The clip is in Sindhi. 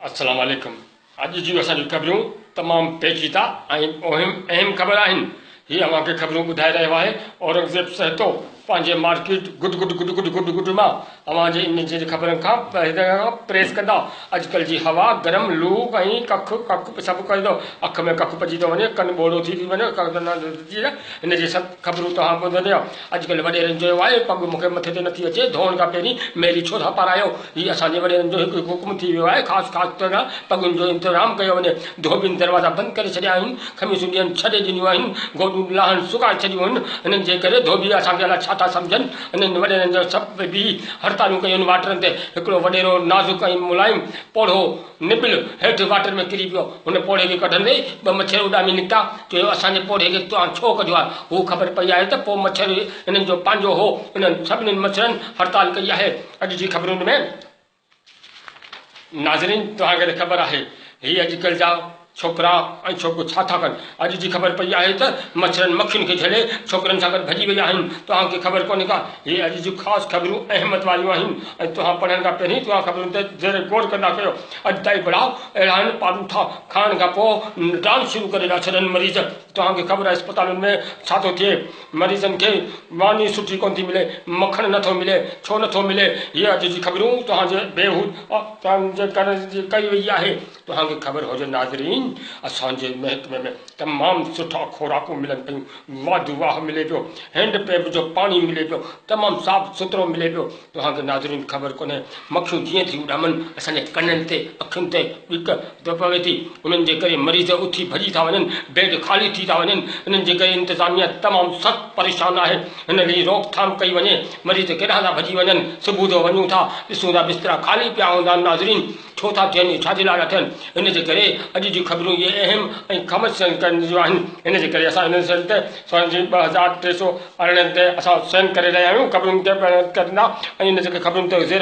السلام عليڪم اڄ جون اسان جون خبرون تمام پيچيده ۽ اهم خبر آهن هي اوهان کي خبرون ٻڌائي رهيو آهي اورنگزيب سهتو پنهنجي market good good good good good good مان اوهان جي ان جي خبرن کان پريس ڪندا اڄڪلهه جي هوا گرم لو ۽ ڪک ڪک سڀ ڪري ٿو اک ۾ ڪک پئجي ٿو وڃي ڪن ٻوڙو ٿي ٿي وڃي هن جي سڀ خبرون توهان ٻڌنديو اڄڪلهه وڏيرن چيو آهي، پڳ مون کي مٿي تي نٿي اچي، ڌوئڻ کان پهرين ميري ڇو ٿا پارايو؟ هي اسان جي وڏيرن جو هڪ هڪ حڪم ٿي ويو آهي، خاص خاص طرح پڳن جو انتظام ڪيو وڃي. ڌوٻين دروازا بند ڪري ڇڏيا آهن، خميسون ڏيڻ ڇڏي ڏنيون آهن، گوڏون لاهڻ سڪائي ڇڏيون آهن. هنن جي ڪري ڌوٻي اسان کي الاء ڇا ٿا سمجهن. هنن وڏيرن جو سڀ بيهي هڙتالون ڪيون آهن واٽرن تي. هڪڙو وڏيرو نازڪ ۽ ملائم پوڙهو نٻل هيٺ واٽر ۾ ڪري پيو. هن پوڙهي کي ڪڍندي ئي ٻه مڇر اڏامي نڪتا. چيو، اسان جي پوڙهي کي توهان ڇو ڪڍيو آهي؟ هو خبر پئي آهي ته پوء مڇر هنن جو پنهنجو هو. انهن سڀني مڇرن هڙتال ڪئي آهي. اڄ جي خبرن ۾. ناظرين توهان کي ته خبر آهي هي اڄڪلهه جا ڇوڪرا ۽ ڇوڪريون ڇا ٿا ڪن. اڄ جي خبر پئي آهي ته مڇرن مکين کي جهلي ڇوڪرن سان گڏ ڀڄي ويا آهن. توهان کي خبر ڪونهي ڪا؟ هي اڄ جون خاص خبرون اهميت واريون آهن ۽ توهان پڙهڻ کان پهرين توهان خبرن تي زير غور ڪندا ڪيو. اڄ تائين بڙا اهڙا آهن پاروٿا کائڻ کان پوء ڊانس شروع ڪري ٿا ڇڏن مريض. توهان کي خبر آهي اسپتالن ۾ ڇا ٿو ٿئي. مريضن کي ماني سٺي ڪونه ٿي ملي، مکڻ نه ٿو ملي، ڇو نه ٿو ملي؟ هي اڄ جي خبرون توهان جي بيهود توهان جي ڪرڻ جي ڪئي وئي آهي. توهان کي خبر هجي ناظرين اسان جي محڪمي ۾ تمام سٺا خوراڪون ملن پيون، واڌو واهه ملي پيو، هينڊ پمپ جو پاڻي ملي پيو، تمام صاف سٿرو ملي پيو، توهان کي ناظرين خبر ڪونهي مکيون جيئن ٿي اڏامن اسان جي ڪنن تي اکين تي ٻڪ پوي ٿي، انهن جي ڪري مريض اٿي ڀڄي ٿا وڃن، بيڊ خالي ٿي ٿا وڃن، انهن جي ڪري انتظاميا تمام سخت پريشان آهي، هن جي روڪٿام ڪئي وڃي، مريض ڪيڏانهن ٿا ڀڄي وڃن، صبح جو وڃون ٿا ڏسون ٿا بسترا خالي پيا هوندا آهن، ناظرين. ڇو ٿا ٿين ۽ ڇا جي لاء ٿا ٿين؟ ان جي ڪري اڄ جون خبرون اهي اهم ۽ خمس ڪرڻ جون آهن. ان جي ڪري اسان انهن شين تي سون جي 2318 تي اسان سين ڪري رهيا آهيون. خبرن تي ڪندا ۽ ان جي خبرن تي زير.